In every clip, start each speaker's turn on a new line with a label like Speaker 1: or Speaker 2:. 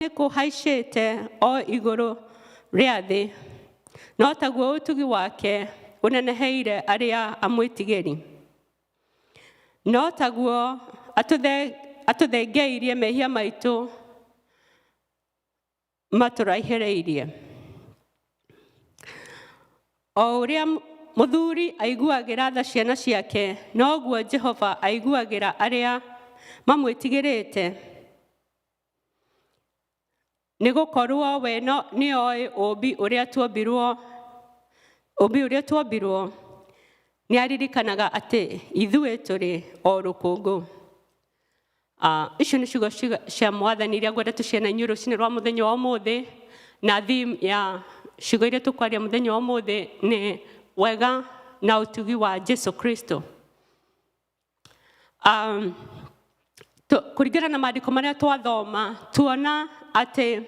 Speaker 1: Nĩkũhaicĩte o igũrũ rĩa thĩ, no taguo ũtugi wake ũneneheire arĩa amwĩtigĩri. No taguo atũthengeirie mehia maitũ matũraihĩrĩirie. O ũrĩa mũthuri aiguagĩra tha ciana ciake, noguo Jehova aiguagĩra arĩa mamwĩtigĩrĩte. Nĩ gũkorwo we no nĩoĩ ũũmbi ũrĩa tuombirwo, ũũmbi ũrĩa tuombirwo, nĩ aririkanaga atĩ ithuĩ tũrĩ o rũkũngũ. Icio nĩ ciugo cia mwathani iria ngwenda tũciane na inyuĩ rũcinĩ rwa mũthenya wa ũmũthĩ, na theme ya ciugo iria tũkwaria mũthenya wa ũmũthĩ nĩ wega na ũtugi wa Jesu Kristo. Kũringana na maandĩko marĩa twathoma, tuona atĩ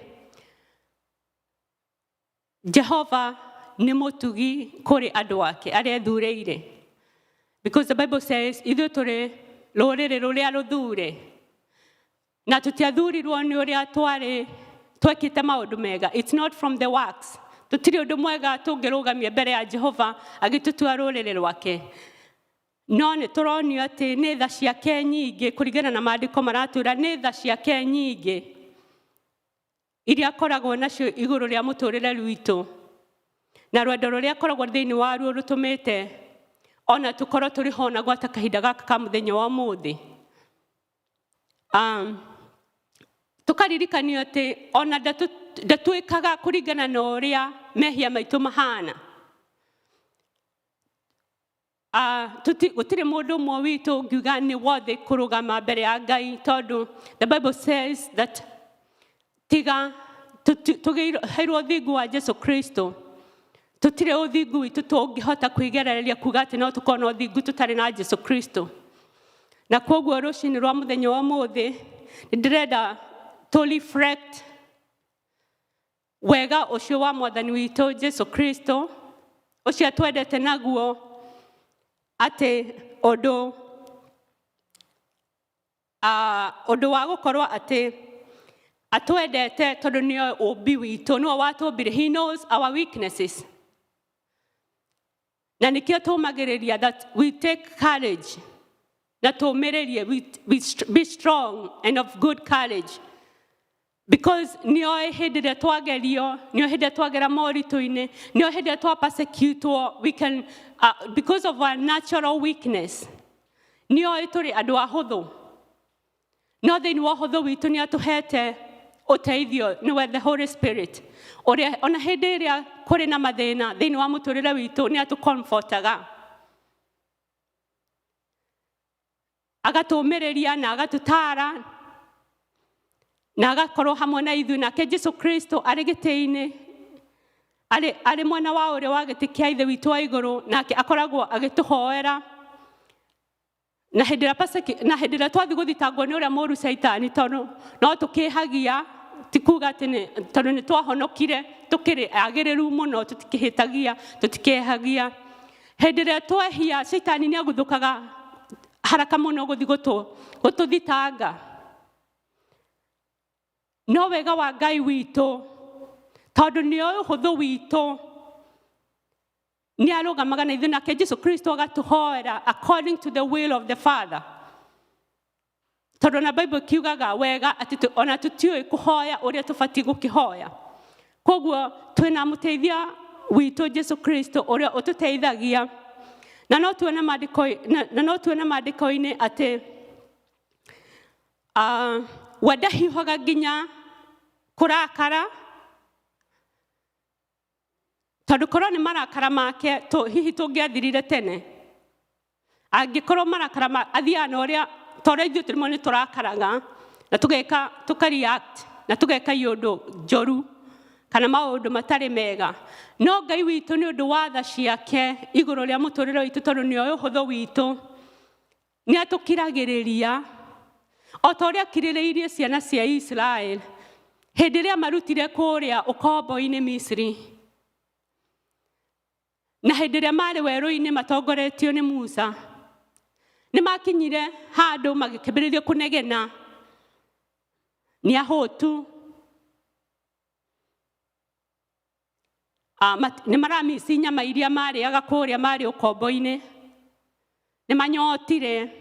Speaker 1: Jehova nĩ mũtugi kũrĩ andũ ake arĩa ethurĩire. Because the Bible says, ithuĩ tũrĩ rũrĩrĩ rũrĩa rũthure. Na tũtiathurirwo nĩ ũrĩa twarĩ twekĩte maũndũ mega. It's not from the works. Tũtirĩ ũndũ mwega tũngĩrũgamia mbere ya Jehova agĩtũtua rũrĩrĩ rwake. No nĩ tũronio atĩ nĩ tha ciake nyingĩ, kũringana na maandĩko maratwĩra nĩ tha ciake nyingĩ iria akoragwo nacio igũrũ rĩa mũtũrĩre witũ, na rwendo rũrĩa akoragwo thĩinĩ waruo rũtũmĩte ona tũkorwo tũrĩ ho na gwata kahinda gaka ka mũthenya wa ũmũthĩ. Tũkaririkanio atĩ ona ndatwĩkaga kũringana na ũrĩa mehia maitũ mahana. Gũtirĩ mũndũ ũmwe witũ ũngiuga nĩ wothe kũrũgama mbere ya Ngai, tondũ the Bible says that tiga tũheirwo ũthingu wa Jesu Kristo, tũtirĩ ũthingu witũ tũngĩhota kwĩgerereria kuga atĩ no tũkorwo na ũthingu tũtarĩ na Jesu Kristo. Na koguo rũcinĩ rwa mũthenya wa ũmũthĩ nĩ ndĩrenda tũ reflect wega ũcio wa mwathani witũ Jesu Kristo, ũcio atwendete naguo, atĩ ũndũ wa gũkorwo atĩ atwendete tondũ nĩoĩ ũmbi witũ, nĩwe watũmbire. He knows our weaknesses. Na nĩkĩo tũmagĩrĩria that we take courage na tũmĩrĩrie, we be strong and of good courage, because nĩoĩ hĩndĩ ĩrĩa twagerio, nĩoĩ hĩndĩ ĩrĩa twagera moritũ-inĩ, nĩoĩ hĩndĩ ĩrĩa twa persecutwo, we can, because of our natural weakness, nĩoĩ tũrĩ andũ ahũthũ, no thĩinĩ wa ũhũthũ witũ nĩ atũhete ũteithio, nĩwe the Holy Spirit, ũrĩa ona hĩndĩ ĩrĩa kũrĩ na mathĩna thĩinĩ wa mũtũrĩre witũ nĩ atũcomfortaga, agatũmĩrĩria na agatũtara na agakorwo hamwe na ithuĩ. Nake Jesu Kristo arĩ gĩtĩ-inĩ, arĩ mwena wa ũrĩa wa gĩtĩ kĩa Ithe witũ wa igũrũ, nake akoragwo agĩtũhoera. Na hĩndĩ ĩrĩa na hĩndĩ ĩrĩa twathiĩ gũthitangwo nĩ ũrĩa mũũru Caitani, tondũ no tũkĩhagia, ti kuga atĩ nĩ tondũ nĩ twahonokire tũkĩrĩ agĩrĩru mũno, tũtikĩhĩtagia, tũtikĩhagia. Hĩndĩ ĩrĩa twehia, Caitani nĩ aguthũkaga haraka mũno gũthiĩ gũtũthitanga. No wega wa Ngai witũ, tondũ nĩoĩ ũhũthũ witũ, nĩ arũgamaga na ithuĩ, nake Jesu Kristo agatũhoera according to the will of the Father. Tondũ na Bible kiugaga wega atĩ ona tũtiũĩ kũhoya ũrĩa tũbatiĩ gũkĩhoya. Koguo twĩna mũteithia witũ Jesu Kristo ũrĩa ũtũteithagia. Na no tuone maandĩko, na no tuone maandĩko-inĩ atĩ we ndahiũhaga nginya kũrakara, tondũ korwo nĩ marakara make hihi tũngĩathirire tene. Angĩkorwo marakara ma athiaga na ũrĩa, ta ũrĩa ithuĩ tũrĩmwe nĩ tũrakaraga na tũgeka, tũka react na tũgeka iũndũ njũru kana maũndũ matarĩ mega. No Ngai witũ nĩ ũndũ wa tha ciake igũrũ rĩa mũtũrĩre witũ, tondũ nĩoĩ ũhũthũ witũ, nĩ atũkiragĩrĩria o ta ũrĩa akirĩrĩirie ciana cia Israel hĩndĩ ĩrĩa marutire kũrĩa ũkombo-inĩ Misri, na hĩndĩ ĩrĩa marĩ werũ-inĩ matongoretio nĩ Musa. Nĩ makinyire handũ magĩkĩambĩrĩria kũnegena nĩ ahũtu. Nĩ maramici nyama iria marĩaga kũrĩa marĩ ũkombo-inĩ, nĩ manyotire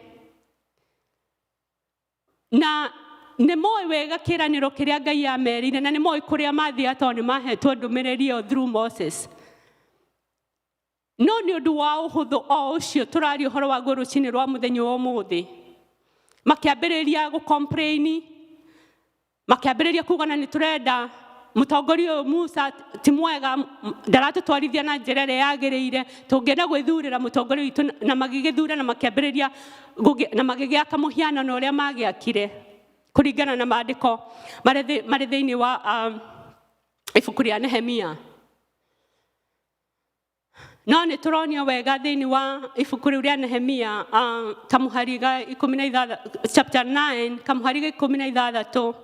Speaker 1: na nĩ moĩ wega kĩĩranĩro kĩrĩa Ngai amerire, na nĩ moĩ kũrĩa mathiaga tondũ nĩ mahetwo ndũmĩrĩri ĩyo through Moses. No nĩ ũndũ wa ũhũthũ o ũcio tũraria ũhoro waguo rũcinĩ rwa mũthenya wa ũmũthĩ, makĩambĩrĩria gũ-complain, makĩambĩrĩria kuga na nĩ tũrenda mũtongoria ũyũ Musa ti mwega, ndaratũtwarithia na njĩra ĩrĩa yagĩrĩire, tũngĩenda gwĩthurĩra mũtongoria witũ. Na magĩgĩthura na makĩambĩrĩria na magĩgĩaka mũhianano ũrĩa magĩakire kũringana na maandĩko marĩ thĩinĩ wa ibuku rĩa Nehemia. No nĩ tũronio wega thĩinĩ wa ibuku rĩu rĩa Nehemia, kamũhari ga 16, chapter 9, kamũhari ga 16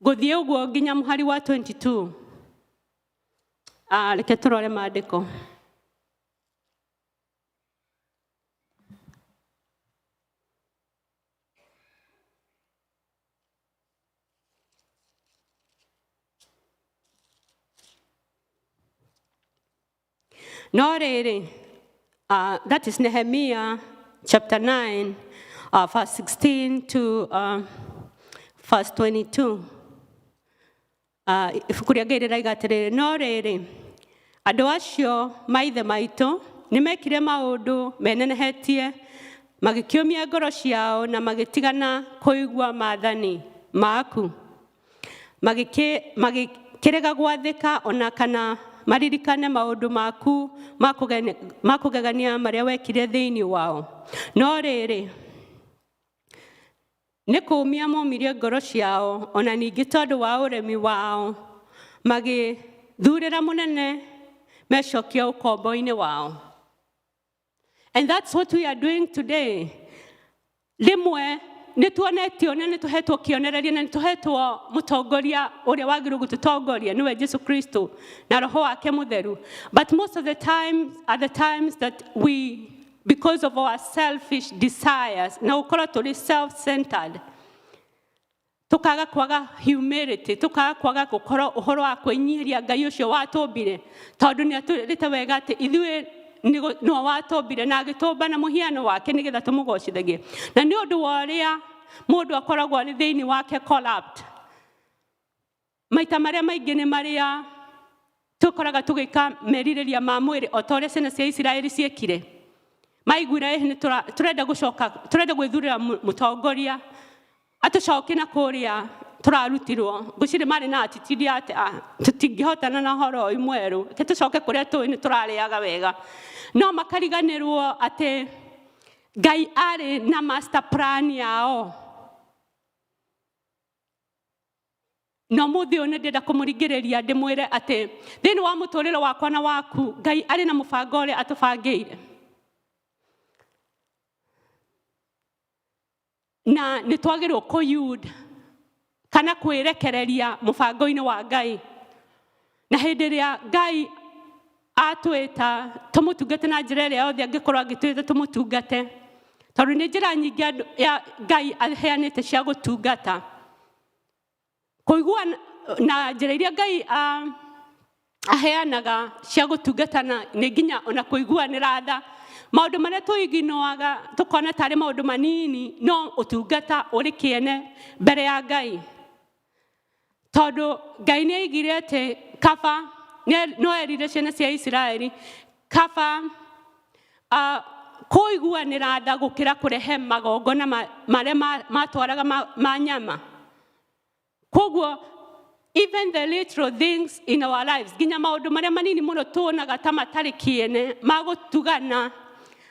Speaker 1: gũthiĩ ũguo nginya mũhari wa 22. Reke tũrore maandĩko. No rĩrĩ, that is Nehemiah chapter 9, verse 16 to verse 22. Ibuku rĩa Ngai rĩraiga atĩrĩrĩ, no rĩrĩ, andũ acio maithe maitũ nĩ mekire maũndũ menenehetie, magĩkĩũmia ngoro ciao na magĩtigana kũigua maathani maku, magĩkĩrega gwathĩka ona kana maririkane maũndũ maku ma kũgegania marĩa wekire thĩinĩ wao. No rĩrĩ, nĩ kũũmia momirie ngoro ciao, ona ningĩ tondũ wa ũremi wao magĩthurĩra mũnene mecokia ũkombo-inĩ wao. And that's what we are doing today. Rĩmwe nĩ tuonetio na nĩ tũhetwo kĩonereria na nĩ tũhetwo mũtongoria ũrĩa wagĩrĩirwo gũtũtongoria, nĩwe Jesu Kristo na roho wake mũtheru. But most of the times are the times that we, because of our selfish desires na gũkorwo tũrĩ self-centered, tukaga kwaga humility, tukaga kwaga gũkorwo ũhoro wa kwĩnyihĩria Ngai ũcio watũmbire, tondũ nĩ atwĩrĩte wega atĩ ithuĩ nĩwe watũmbire na agĩtũmba na mũhiano wake nĩgetha tũmũgocithagie. Na nĩ ũndũ wa ũrĩa mũndũ akoragwo arĩ thĩinĩ wake corrupt, maita marĩa maingĩ nĩ marĩa tũkoraga tũgĩka merirĩria ma mwĩrĩ, o ta ũrĩa ciana cia Isiraeli ciekire. Maiguire ĩhĩ nĩ tũrenda gũcoka, tũrenda gwĩthurĩra mũtongoria atũcokie na kũrĩa tũrarutirwo. Ngwĩciria marĩ na attitude ya atĩ tũtingĩhotana na ũhoro ũyũ mwerũ, reke tũcoke kũrĩa tũĩ nĩ tũrarĩaga wega. No makariganĩrwo atĩ Ngai arĩ na master plan yao. Na ũmũthĩ ũyũ nĩ ndĩrenda kũmũringĩrĩria ndĩmwĩre atĩ thĩinĩ wa mũtũrĩre wakwa na waku, Ngai arĩ na mũbango ũrĩa atũbangĩire, na nĩ twagĩrĩirwo kũyud kana kwĩrekereria mũbango-inĩ wa Ngai. Na hĩndĩ ĩrĩa Ngai atwĩta tũmũtungate na njĩra ĩrĩa yothe angĩkorwo angĩtwĩta tũmũtungate, tondũ nĩ njĩra nyingĩ ya Ngai aheanĩte cia gũtungata, kũigua na njĩra iria Ngai aheanaga cia gũtungatana nĩ nginya ona kũiguanĩra tha. Maũndũ marĩa tũiginoaga tũkona tarĩ maũndũ manini, no ũtungata ũrĩ kĩene mbere ya Ngai, tondũ Ngai nĩ aigire atĩ kaba no erire ciana cia Isiraeli kaba kũiguanĩra tha gũkĩra kũrehe magongona marĩa matwaraga ma nyama. Koguo even the little things in our lives, nginya maũndũ marĩa manini mũno tuonaga ta matarĩ kĩene, ma gũtugana,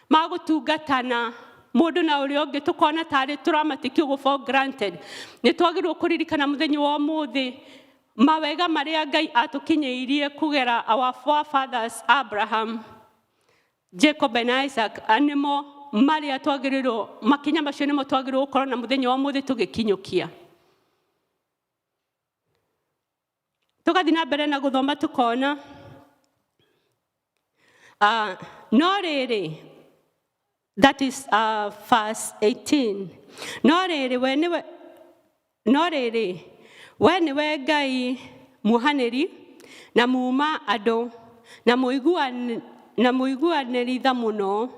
Speaker 1: ma gũtungatana mũndũ na ũrĩa ũngĩ, tũkona tarĩ tũramatake ũguo for granted, nĩ twagĩrĩirwo kũririkana mũthenya wa ũmũthĩ mawega marĩa Ngai atũkinyĩirie kũgera our forefathers Abraham, Jacob and Isaac, nĩmo marĩa twagĩrĩirwo, makinya macio nĩmo twagĩrĩirwo gũkorwo na mũthenya wa ũmũthĩ tũgĩkinyũkia. Tũgathiĩ na mbere na gũthoma tũkona, no rĩrĩ, that is verse 18, no rĩrĩ, we nĩwe, no rĩrĩ, we nĩwe Ngai muohanĩri Na muma andũ na mũiguanĩri tha mũno,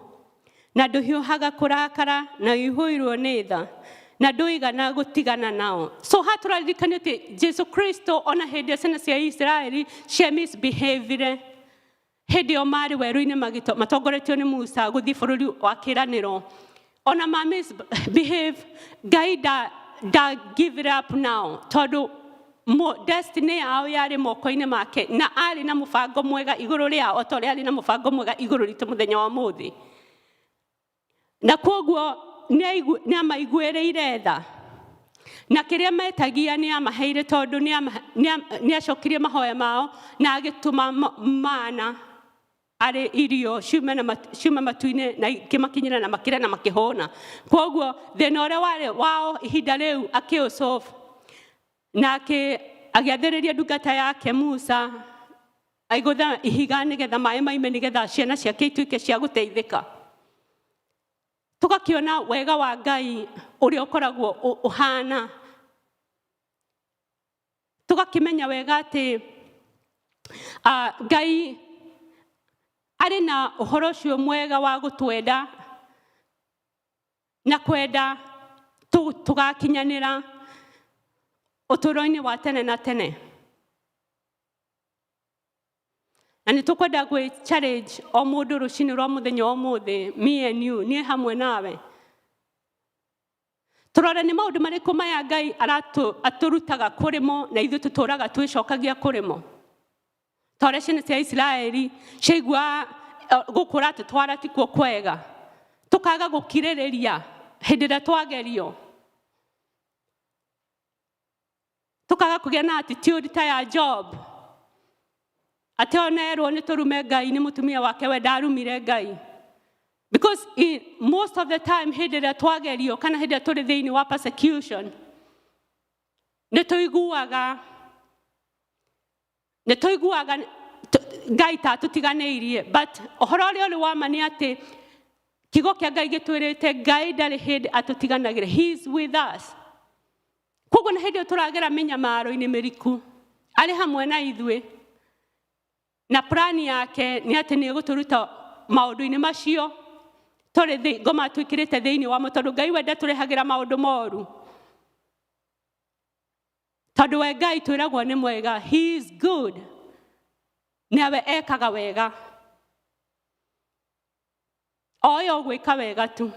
Speaker 1: na ndũhiũhaga kũrakara, na ũihũirwo nĩ tha, na ndũigana gũtigana nao. So haha tũraririkana atĩ Jesu Kristo ona hĩndĩ ĩrĩa ciana cia Isiraeli cia misbehavire, hĩndĩ ĩyo marĩ werũ-inĩ matongoretio nĩ Musa gũthiĩ bũrũri wa kĩĩranĩro, ona ma misbehave, Ngai nda give it up now, tondũ destiny yao yarĩ moko-inĩ make, na arĩ na mũbango mwega igũrũ rĩao, o ta ũrĩa arĩ na mũbango mwega igũrũ ritũ mũthenya wa ũmũthĩ. Na kwoguo nĩ amaiguĩrĩire tha, na kĩrĩa metagia nĩ amaheire, tondũ nĩ acokirie mahoya mao na agĩtũma mana arĩ irio ciume matu-inĩ na ikĩmakinyĩra na makĩrĩa na makĩhũna. Kwoguo thĩna ũrĩa warĩ wao ihinda rĩu akĩũsolve, na agĩathĩrĩria ndungata yake Musa aigũtha ihiga nĩgetha maĩ maime, nĩgetha ciana ciake ituĩke cia gũteithĩka. Tũgakĩona wega wa Ngai ũrĩa ũkoragwo ũhana, tũgakĩmenya wega atĩ Ngai arĩ na ũhoro ũcio mwega wa gũtwenda na kwenda tũgakinyanĩra ũtũũro-inĩ wa tene na tene. Na nĩ tũkwenda gwĩ challenge o mũndũ rũcinĩ rwa mũthenya wa ũmũthĩ, me and you, niĩ hamwe nawe, tũrore nĩ maũndũ marĩkũ maya Ngai atũrutaga kũrĩ mo, na ithuĩ tũtũraga twĩcokagia kũrĩ mo. Ta ũrĩa ciana cia Isiraeli ciaigua gũkũ ũratũtwara tikuo kwega, tũkaga gũkirĩrĩria hĩndĩ ĩrĩa twagerio, tũkaga kũgĩa na attitude ta ya Job, atĩ onerwo nĩ tũrume Ngai nĩ mũtumia wake, we ndarumire Ngai. Because most of the time hĩndĩ ĩrĩa twagerio kana hĩndĩ ĩrĩa tũrĩ thĩinĩ wa persecution, nĩ tũiguaga Ngai ta atũtiganĩirie. But ũhoro ũrĩa ũrĩ wa ma nĩ atĩ kiugo kĩa Ngai gĩtwĩrĩte Ngai ndarĩ hĩndĩ atũtiganagĩra, he is with us. Koguo na hĩndĩ ĩyo tũragera mĩnyamaro-inĩ mĩriku, arĩ hamwe na ithuĩ, na plan yake nĩ atĩ nĩ egũtũruta maũndũ-inĩ macio tũrĩ ngoma twĩkĩrĩte thĩinĩ wamo, tondũ Ngai we ndatũrehagĩra maũndũ moru, tondũ we Ngai twĩragwo nĩ mwega, he is good, nawe ekaga wega, oyo gwĩka wega tu.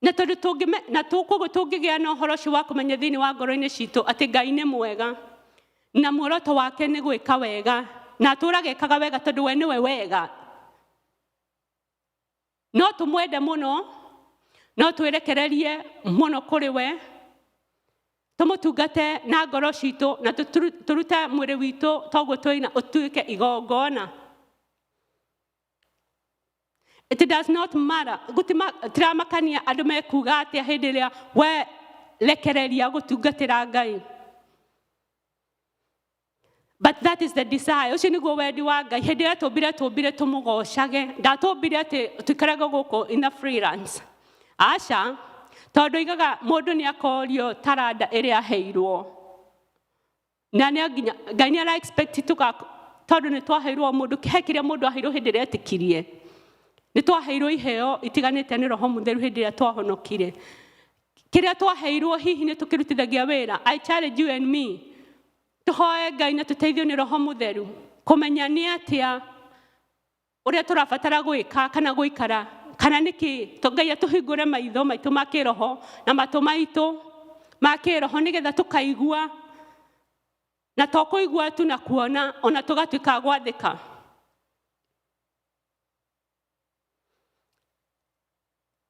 Speaker 1: Na tondũ na koguo tũngĩgĩa na ũhoro ũcio wa kũmenya thĩinĩ wa ngoro-inĩ citũ atĩ Ngai nĩ mwega na muoroto wake nĩ gwĩka wega, na atũraga ekaga wega tondũ we nĩwe wega, no tũmwende mũno, no twĩrekererie mũno kũrĩ we, tũmũtungate na ngoro citũ, na tũrute mwĩrĩ witũ toguo twĩna ũtuĩke igongona. It does not matter. Tiramakania andũ mekuga atĩa hĩndĩ ĩrĩa we rekereria gũtungatĩra Ngai. But that is the desire. Ũcio nĩguo wendi wa Ngai. Hĩndĩ ĩrĩa tũmbire tũmũgocage. Ndatũmbire atĩ tũikarage gũkũ in a freelance. Aca, tondũ igaga mũndũ nĩ akorio taranda ĩrĩa aheirwo. Na nĩ nginya Ngai nĩ ara expect tũka, tondũ nĩ twaheirwo mũndũ, he kĩrĩa mũndũ aheirwo hĩndĩ ĩrĩa etĩkirie. Nĩ twaheirwo iheo itiganĩte nĩ Roho Mũtheru hĩndĩ ĩrĩa twahonokire. Kĩrĩa twaheirwo hihi nĩ tũkĩrutithagia wĩra. I challenge you and me. Tũhoe Ngai na tũteithio nĩ Roho Mũtheru kũmenya nĩ atĩa ũrĩa tũrabatara gwĩka kana gũikara, kana nĩkĩ Ngai atũhingũre maitho maitũ ma kĩroho na matũ maitũ ma kĩroho, nĩgetha tũkaigua, na to kũigua tu na kuona, ona tũgatuĩka a gwathĩka.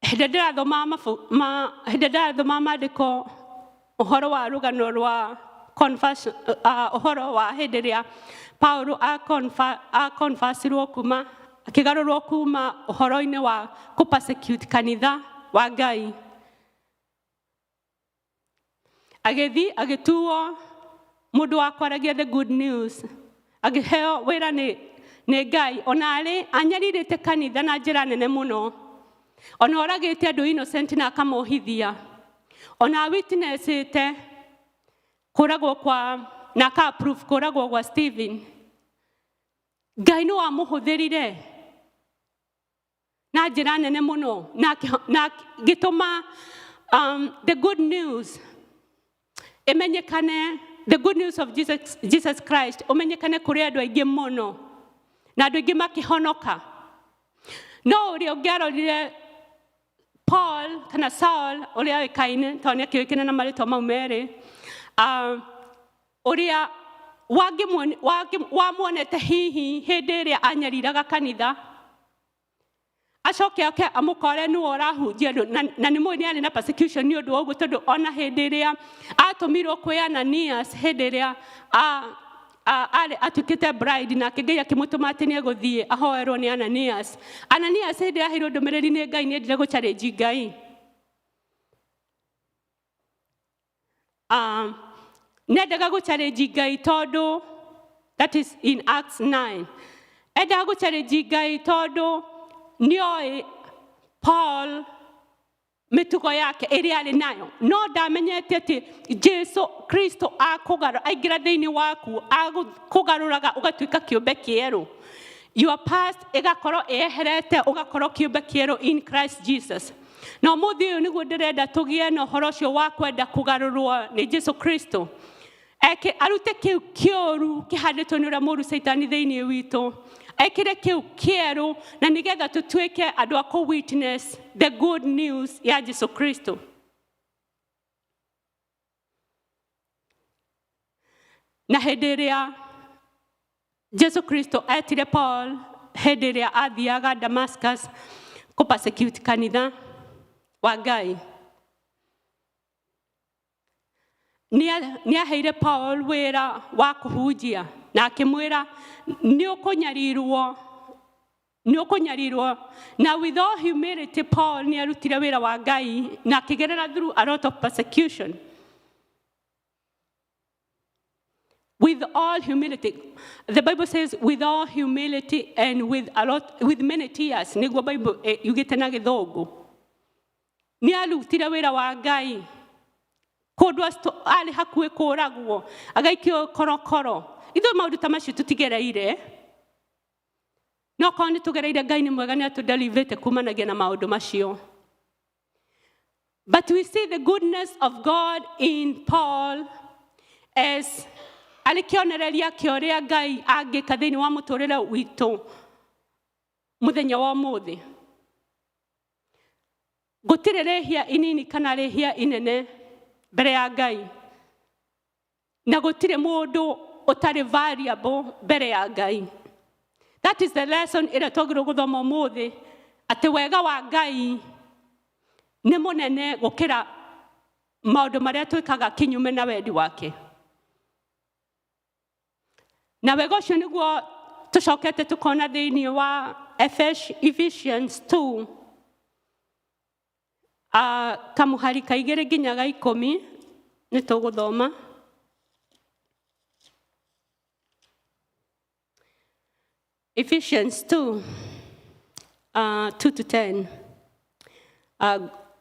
Speaker 1: Hĩndĩ ndĩrathoma mabu-, hĩndĩ ndĩrathoma maandĩko ũhoro wa rũgano rwa conversion, ũhoro wa hĩndĩ ĩrĩa Paulo a-conversirwo kuma, akĩgarũrwo kuma ũhoro-inĩ wa kũ-persecute kanitha wa Ngai, agĩthiĩ agĩtuo mũndũ wa kwaragia the good news, agĩheo wĩra nĩ Ngai, ona arĩ anyarirĩte kanitha na njĩra nene mũno, ona oragĩte andũ innocent na akamohithia, ona witnessĩte kũragwo kwa na aka approve kũragwo gwa Stephen, Ngai nĩ wamũhũthĩrire na njĩra nene mũno na gĩtũma the good news ĩmenyekane, the good news of Jesus Christ ũmenyekane kũrĩ andũ aingĩ mũno, na andũ aingĩ makĩhonoka. No ũrĩa ũngĩarorire Paul kana Saul ũrĩa oĩkaine tondũ nĩ akĩũĩkaine na marĩtwa mau merĩ, ũrĩa wamuonete hihi hĩndĩ ĩrĩa anyariraga kanitha, acoke oke amũkore nĩwe ũrahunjia andũ, na nĩ mũĩ nĩ arĩ na persecution nĩ ũndũ wa ũguo, tondũ ona hĩndĩ ĩrĩa atũmirwo kwĩ Ananias, hĩndĩ ĩrĩa arĩ atuĩkĩte bride, nake Ngai akĩmũtũma atĩ nĩ egũthiĩ ahoerwo nĩ Ananias. Ananias hĩndĩ ĩrĩa aheirwo ndũmĩrĩri nĩ Ngai, nĩ endire gũ-challenge Ngai. Nĩ endaga gũ-challenge Ngai tondũ that is in Acts 9. Endaga gũ-challenge Ngai tondũ nĩoĩ Paul mĩtugo yake ĩrĩa arĩ nayo, no ndamenyete atĩ Jesu Kristo akũgarũra, aingĩra thĩinĩ waku akũgarũraga ũgatuĩka kĩũmbe kĩerũ. Your past ĩgakorwo ĩeherete, ũgakorwo kĩũmbe kĩerũ in Christ Jesus. Na ũmũthĩ ũyũ nĩguo ndĩrenda tũgĩe na ũhoro ũcio wa kwenda kũgarũrwo nĩ Jesu Kristo, eke arute kĩu kĩũru kĩhandĩtwo nĩ ũrĩa mũũru Caitani thĩinĩ witũ, ekĩre kĩu kĩerũ, na nĩgetha tũtuĩke andũ a kũ witness the good news ya Jesu Kristo. Na hĩndĩ ĩrĩa Jesu Kristo etire Paul hĩndĩ ĩrĩa athiaga Damascus kũ persecute kanitha wa Ngai, nĩ aheire Paul wĩra wa kũhunjia na akĩmwĩra nĩ ũkũnyarirwo, nĩ ũkũnyarirwo. Na with all humility Paul nĩ arutire wĩra wa Ngai na akĩgerera through a lot of persecution with all humility. The Bible says with all humility and with a lot, with many tears, nĩguo Bible yugĩte na Gĩthũngũ. Nĩ arutire wĩra wa Ngai kũndũ arĩ hakuhĩ kũragwo, agaikio korokoro. Ithuĩ maũndũ ta macio tũtigereire, no korwo nĩ tũgereire, Ngai nĩ mwega, nĩ atũdelivĩte kumanagia na maũndũ macio. But we see the goodness of God in Paul as arĩ kĩonereria kĩa ũrĩa Ngai angĩka thĩinĩ wa mũtũrĩre witũ mũthenya wa ũmũthĩ. Gũtirĩ rĩhia inini kana rĩhia inene mbere ya Ngai, na gũtirĩ mũndũ ũtarĩ valuable mbere ya Ngai. That is the lesson ĩrĩa twagĩrĩirwo gũthoma ũmũthĩ, atĩ wega wa Ngai nĩ mũnene gũkĩra maũndũ marĩa twĩkaga kinyume na wendi wake. Na wega ũcio nĩguo tũcokete tũkona thĩinĩ wa Ephesians 2, kamũhari ka 2 nginya ga 10 nĩ tũgũthoma. Ephesians 2, 2 to 10.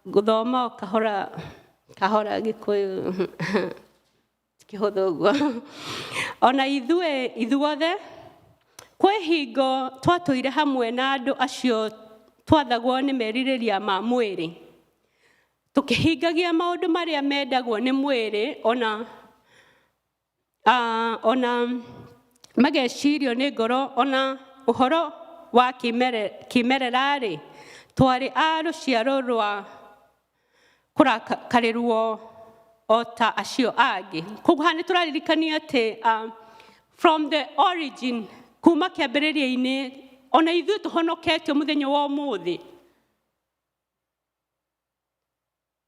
Speaker 1: Gũthoma o kahora kahora, Gĩkũyũ kĩhũthũ ũguo. Ona ithuĩ ithuothe kwĩ hingo twatũire hamwe na andũ acio twathagwo nĩ merirĩria ma mwĩrĩ, tũkĩhingagia maũndũ marĩa mendagwo nĩ mwĩrĩ ona magecirio nĩ ngoro. Ona ũhoro wa kĩmerera-rĩ, twarĩ a rũciaro rwa kũrakarĩrwo o ta acio angĩ. Koguo haha nĩ tũraririkanio atĩ from the origin, kuma kĩambĩrĩria-inĩ, ona ithuĩ tũhonoketio mũthenya wa ũmũthĩ,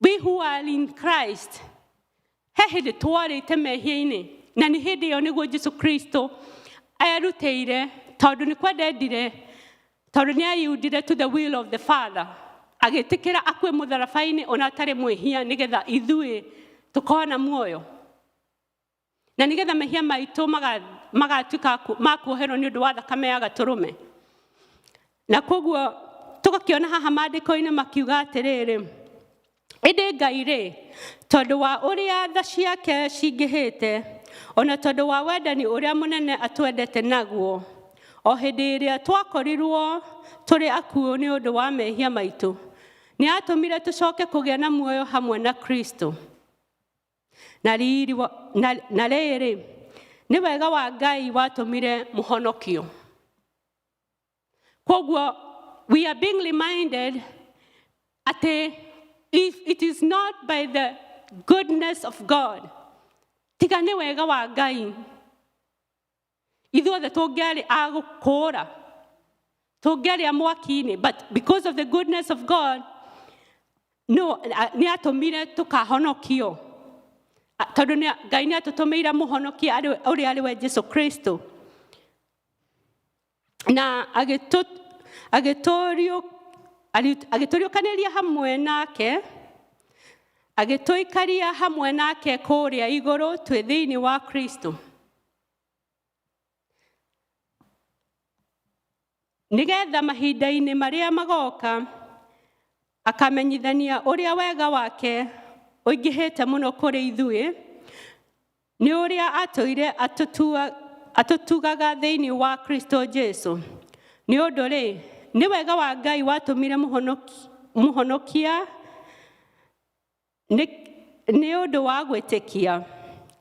Speaker 1: we who are in Christ, he hĩndĩ twarĩte mehia-inĩ, na nĩ hĩndĩ ĩyo nĩguo Jesu Kristo erutĩire, tondũ nĩ kwenda endire, tondũ nĩ ayieldire to the will of the Father, agĩtĩkĩra akue mũtharaba-inĩ ona atarĩ mwĩhia, nĩgetha ithuĩ tũkorwo na muoyo, na nĩgetha mehia maitũ magatuĩka ma kuoherwo nĩ ũndũ wa thakame ya gatũrũme. Na koguo tũgakĩona haha maandĩko-inĩ makiuga atĩrĩrĩ, ĩndĩ Ngai rĩ, tondũ wa ũrĩa tha ciake cingĩhĩte, Ona tondũ wa wendani ũrĩa mũnene atwendete naguo, o hĩndĩ ĩrĩa twakorirwo tũrĩ akuũ nĩ ũndũ wa mehia maitũ, nĩ atũmire tũcoke kũgĩa na muoyo hamwe na Kristo. Na riri na rĩrĩ, nĩ wega wa Ngai watũmire mũhonokio. Koguo we are being reminded atĩ if it is not by the goodness of God, tiga nĩ wega wa Ngai, ithuothe tũngĩarĩ a gũkũra, tũngĩarĩ a mwaki-inĩ, but because of the goodness of God, no nĩ atũmire tũkahonokio, tondũ Ngai nĩ atũtũmĩire mũhonokia ũrĩa arĩ we Jesu Kristo, na agĩtũriũkanĩria hamwe nake, agĩtũikaria hamwe nake kũrĩa igũrũ twĩ thĩinĩ wa Kristo, nĩgetha mahinda-inĩ marĩa magoka akamenyithania ũrĩa wega wake ũingĩhĩte mũno kũrĩ ithuĩ, nĩ ũrĩa atũire atũtugaga thĩinĩ wa Kristo Jesu. Nĩ ũndũ rĩ, nĩ wega wa Ngai watũmire mũhonokia nĩ ũndũ wa gwĩtĩkia,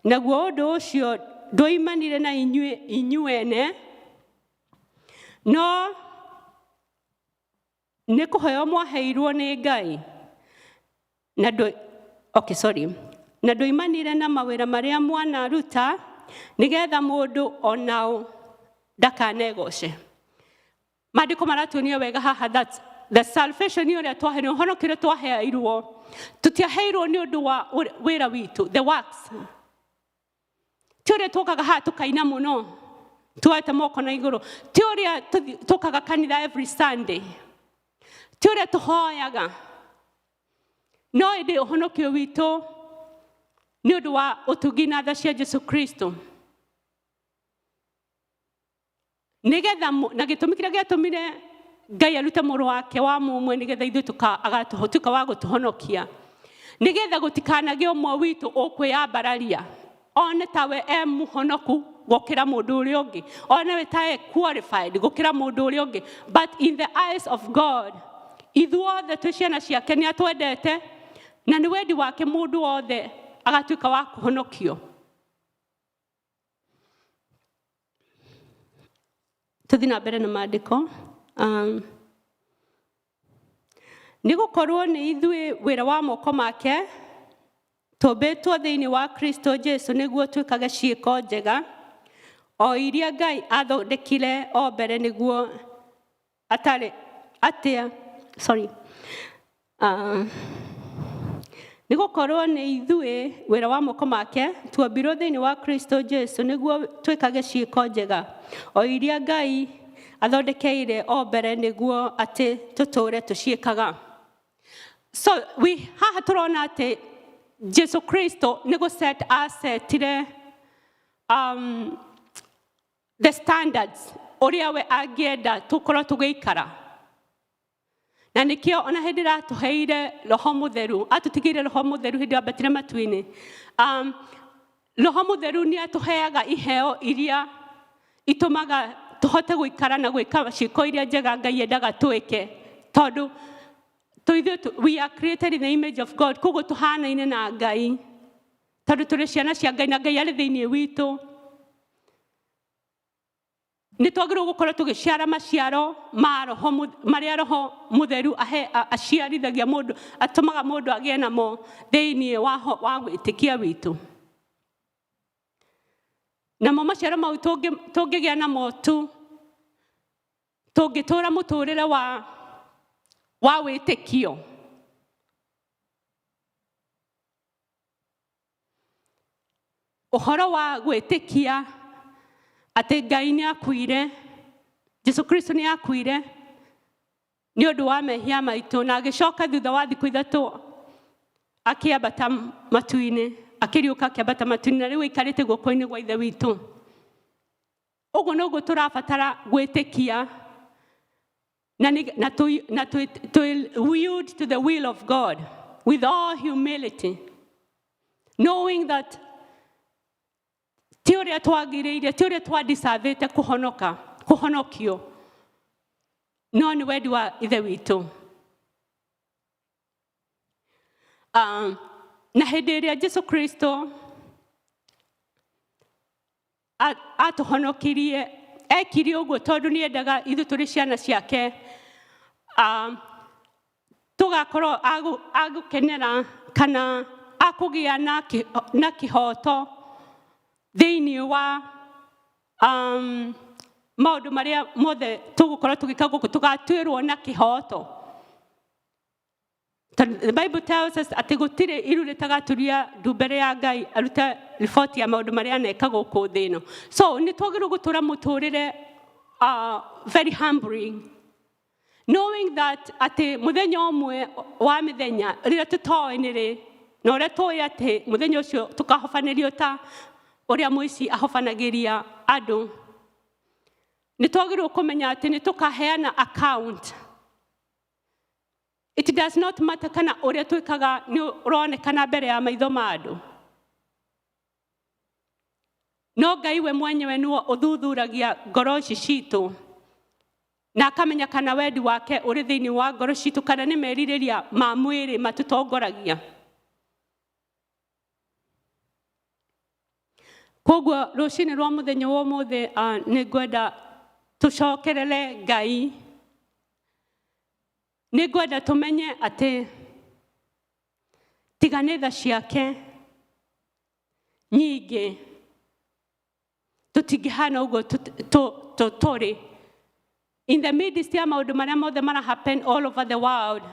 Speaker 1: naguo ũndũ ũcio ndwoimanire na inyuĩ ene, no nĩ kũheo mwaheirwo nĩ Ngai, na okay, sorry, na ndwoimanire na mawĩra marĩa mwanaruta, nĩgetha mũndũ onao ndakanegoce. Maandĩko maratuonia wega haha that the salvation ũrĩa twaheirwo, ũhonokio ũrĩa twaheirwo, tũtiaheirwo nĩ ũndũ wa wĩra witũ, the works. Ti ũrĩa tũkaga haha tũkaina mũno tuoete moko na igũrũ, ti ũrĩa tũkaga kanitha every Sunday, ti ũrĩa tũhoyaga, no ĩndĩ ũhonokio witũ nĩ ũndũ wa ũtugi na tha cia Jesu Kristo, nĩgetha na gĩtũmi kĩrĩa gĩatũmire Ngai arute mũrũ wake wa mũmwe, nĩgetha ithuĩ agatuĩka wa gũtũhonokia, nĩgetha gũtikanagĩe ũmwe witũ ũkwĩyambararia one tawe e mũhonoku gũkĩra mũndũ ũrĩa ũngĩ, one we ta e qualified gũkĩra mũndũ ũrĩa ũngĩ. But in the eyes of God, ithuothe twĩ ciana ciake, nĩ atwendete, na nĩ wendi wake mũndũ wothe agatuĩka wa kũhonokio. Tũthiĩ na mbere na maandĩko. Nĩ gũkorwo nĩ ithuĩ wĩra wa moko make, tũmbĩtwo thĩinĩ wa Kristo Jesu nĩguo twĩkage ciĩko njega, o iria Ngai athondekire o mbere nĩguo atarĩ atĩa, sorry, nĩ gũkorwo nĩ ithuĩ wĩra wa moko make, tuombirwo thĩinĩ wa Kristo Jesu nĩguo twĩkage ciĩko njega, o iria Ngai athondekeire o mbere nĩguo atĩ tũtũũre tũciĩkaga. So we haha tũrona atĩ Jesu Kristo nĩ gũ asetire the standards ũrĩa we angĩenda tũkorwo tũgĩikara, na nĩkĩo ona hĩndĩ ĩrĩa atũheire Roho Mũtheru, atũtigĩire Roho Mũtheru hĩndĩ ambatire matu-inĩ, Roho Mũtheru nĩ atũheaga iheo iria itũmaga tũhote gũikara na gwĩka ciĩko iria njega Ngai endaga twĩke, tondũ we are created in the image of God, koguo tũhanaine na Ngai, tondũ tũrĩ ciana cia Ngai na Ngai arĩ thĩinĩ witũ. Nĩ twagĩrĩirwo gũkorwo tũgĩciara maciaro ma Roho marĩa Roho Mũtheru aciarithagia mũndũ, atũmaga mũndũ agĩe namo thĩinĩ wa wĩtĩkia witũ. Namo maciaro mau tũngĩgĩa namo tu tũngĩtũra mũtũrĩre wa wĩtĩkio. Ũhoro wa gwĩtĩkia atĩ Ngai nĩ akuire, Jesu Kristo nĩ akuire nĩ ũndũ wa mehia maitũ, na agĩcoka thutha wa thikũ 3 akĩambata matu-inĩ, akĩriũka akĩambata matu-inĩ, na rĩu aikarĩte guoko-inĩ gwa Ithe witũ. Ũguo noguo tũrabatara gwĩtĩkia na to yield to the will of God with all humility, knowing that Ti ũrĩa twagĩrĩire, ti ũrĩa twadicavĩte kũhonoka, kũhonokio, no nĩ wendi wa Ithe witũ. Na hĩndĩ ĩrĩa Jesu Kristo atũhonokirie, ekire ũguo tondũ nĩ endaga ithuĩ tũrĩ ciana ciake tũgakorwo agũkenera kana akũgĩa na kĩhoto thĩinĩ wa maũndũ marĩa mothe tũgũkorwo tũgĩka gũkũ, tũgatuĩrwo na kĩhoto. Tondũ the Bible tells us atĩ gũtirĩ iru rĩtagaturia ndu mbere ya Ngai arute riboti ya maũndũ marĩa aneka gũkũ thĩ ĩno. So nĩ twagĩrĩirwo gũtũra mũtũrĩre very humbling, knowing that atĩ mũthenya ũmwe wa mĩthenya rĩrĩa tũtoĩ nĩ rĩ, na ũrĩa tũĩ atĩ mũthenya ũcio tũkahobanĩrio ta ũrĩa mũici ahobanagĩria andũ, nĩ twagĩrĩirwo kũmenya atĩ nĩ tũkaheana account. It does not matter kana ũrĩa twĩkaga nĩ ũronekana mbere ya maitho ma andũ, no Ngai we mwenyewe nĩwe ũthuthuragia ngoro ici citũ na akamenya kana wendi wake ũrĩ thĩinĩ wa ngoro citũ kana nĩ merirĩria ma mwĩrĩ matũtongoragia. Koguo rũcinĩ rwa mũthenya wa ũmũthĩ, nĩ ngwenda tũcokerere Ngai. Nĩ ngwenda tũmenye atĩ tiga nĩ tha ciake nyingĩ tũtingĩhana ũguo tũrĩ. In the midst ya maũndũ marĩa mothe mara happen all over the world,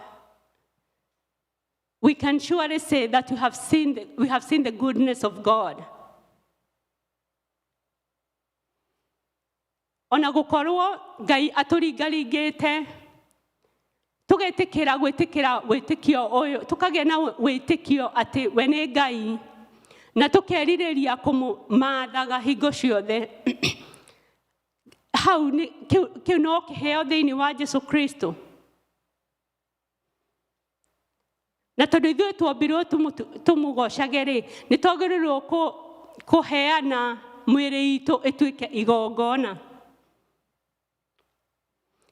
Speaker 1: we can surely say that we have seen the goodness of God. Ona gũkorwo Ngai atũringaringĩte tũgetĩkĩra gwĩtĩkĩra wĩtĩkio ũyũ, tũkagĩa na wĩtĩkio atĩ we nĩ Ngai na tũkerirĩria kũmũmathaga hingo ciothe, hau nĩ kĩu no kĩheo thĩinĩ wa Jesu Kristo. Na tondũ ithuĩ tuombirwo tũmũgocage rĩ, nĩ twagĩrĩirwo kũheana mwĩrĩ itũ ĩtuĩke igongona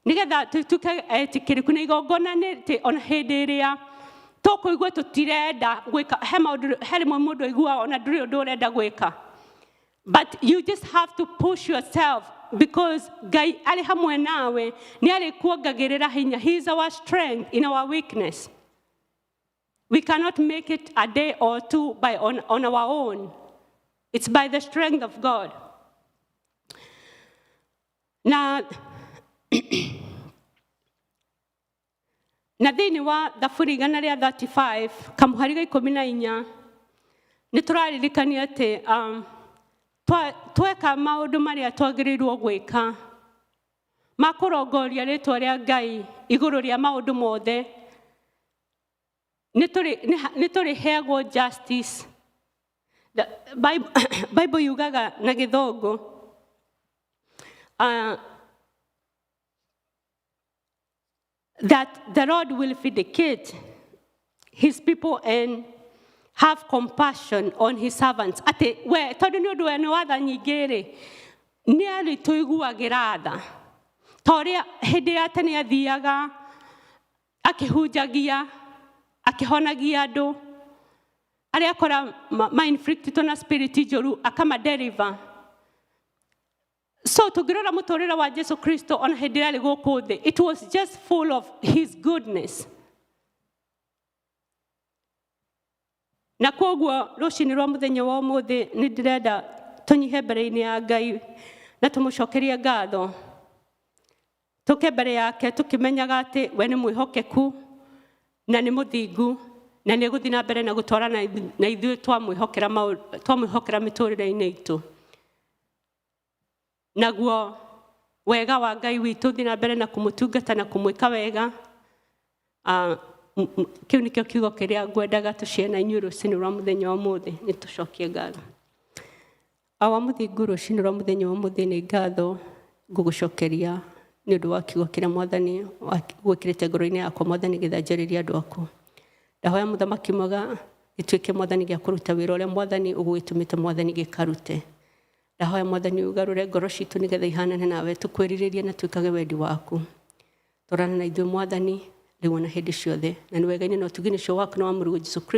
Speaker 1: nĩgetha tũtuĩke etĩkĩrĩku. Na igongona nĩ atĩ ona hĩndĩ ĩrĩa tũkũigua tũtirenda gwĩka, he maũndũ, he rĩmwe mũndũ aiguaga ona ndũrĩ ũndũ ũrenda gwĩka, but you just have to push yourself because Ngai arĩ hamwe nawe, nĩ arĩkuongagĩrĩra hinya. He is our strength in our weakness. We cannot make it a day or two on our own. It's by the strength of God. Na thĩinĩ wa Thaburi 135 kamũhari ga 14 nĩ tũraririkania atĩ tweka maũndũ marĩa twagĩrĩirwo gwĩka ma kũrongoria rĩtwa rĩa Ngai igũrũ rĩa maũndũ mothe, nĩ tũrĩheagwo justice. The Bible yugaga na Gĩthũngũ that the Lord will vindicate his people and have compassion on his servants. Atĩ we tondũ nĩ ũndũ we nĩ watha nyingĩ rĩ, nĩ arĩtũiguagĩra tha. Ta ũrĩa hĩndĩ ya tene athiaga akĩhunjagia, akĩhonagia andũ arĩa akora ma-inflictĩtwo na spirit njũru, akamadeliver. So tũngĩrora mũtũrĩre wa Jesu Kristo ona hĩndĩ ĩrĩa arĩ gũkũ thĩ, it was just full of his goodness. Na koguo rũcinĩ rwa mũthenya wa ũmũthĩ nĩ ndĩrenda tũnyihe mbere-inĩ ya Ngai na tũmũcokerie ngatho. Tũke mbere yake tũkĩmenyaga atĩ we nĩ mwĩhokeku na nĩ mũthingu na nĩ egũthiĩ na mbere na gũtwarana na ithuĩ twamwĩhokera mĩtũrĩre-inĩ itũ. Naguo wega wa Ngai witũ thiĩ na mbere na kũmũtungata na kũmwĩka wega. Kĩu nĩkĩo kiugo kĩrĩa ngwendaga tũshare na inyuĩ rũcinĩ rwa mũthenya wa ũmũthĩ. Nĩ tũcokie ngatho. Awa mũthingu, rũcinĩ rwa mũthenya wa ũmũthĩ nĩ ngatho ngũgũcokeria nĩ ũndũ wa kiugo kĩrĩa Mwathani gwĩkĩrĩte ngoro-inĩ yakwa, Mwathani, getha njarĩrie andũ aku. Ndahoya Mũthamaki mwega gĩtuĩke, Mwathani, gĩa kũruta wĩra ũrĩa Mwathani ũgũgĩtũmĩte, Mwathani, gĩkarute. Ndahoya Mwathani ũgarũre ngoro citũ nĩgetha ihanane nawe, tũkwĩrirĩrie na twĩkage wendi waku. Tũrana na ithuĩ Mwathani rĩu ona hĩndĩ ciothe, na nĩ wega-inĩ na ũtugi-inĩ ũcio waku na wa Mũrũguo Jesu Kristo.